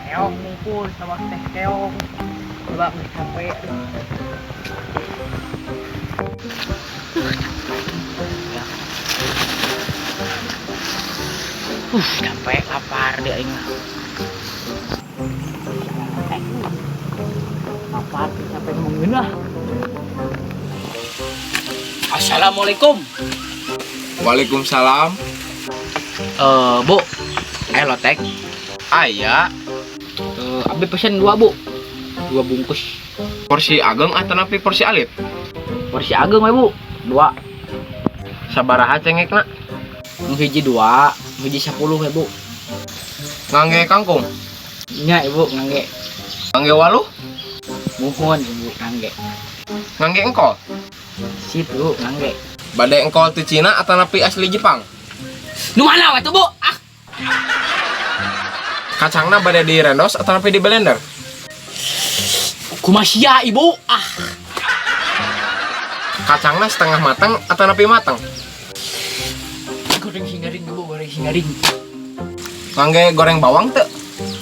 Keong ngumpul sama teh keong. Coba geus capek. Aduh. Capek lapar dia aing mah. Lapar capek mengeunah. Assalamualaikum. Waalaikumsalam. Eh, Bu. Eh, lotek. Aya. Eh, abi pesen dua, Bu. Dua bungkus. Porsi ageng atanapi porsi alit? Porsi ageng we, Bu. Dua. Sabaraha cengekna? Nu hiji dua, nu hiji 10 we, Bu. Ngangge kangkung? Nya, Ibu, ngangge. Ngangge waluh? Muhun, Ibu, ngangge. Ngangge engkol? Sip, Bu, ngangge. Bade engkol ti Cina atanapi asli Jepang? Nu mana we tuh, Bu? Ah, Kacangna bade direndos atanapi di blender? Kumaha sia, Ibu? Ah, Kacangna setengah matang atanapi matang? Goreng singaring, Ibu, goreng singaring. Ngangge goreng bawang teu?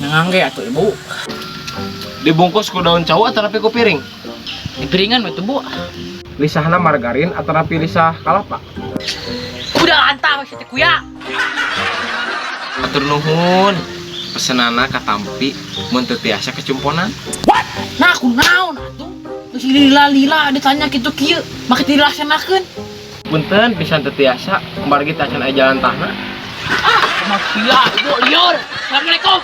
Ngangge atuh, Ibu. Dibungkus ku daun cau atanapi ku piring? Di piringan we tuh, Bu. Lisahna margarin atanapi lisah kalapa? Udah lantah we teh kuya. Atur nuhun. Pesenana katampi mun teu tiasa kecumponan. What? Nah, aku naon atuh? Terus lila-lila ditanya kitu kieu, make dilaksanakeun. Punten pisan teu tiasa, margi teh acan aya jalan tahna. Ah, kumaha sia, Ibu, lieur. Assalamualaikum.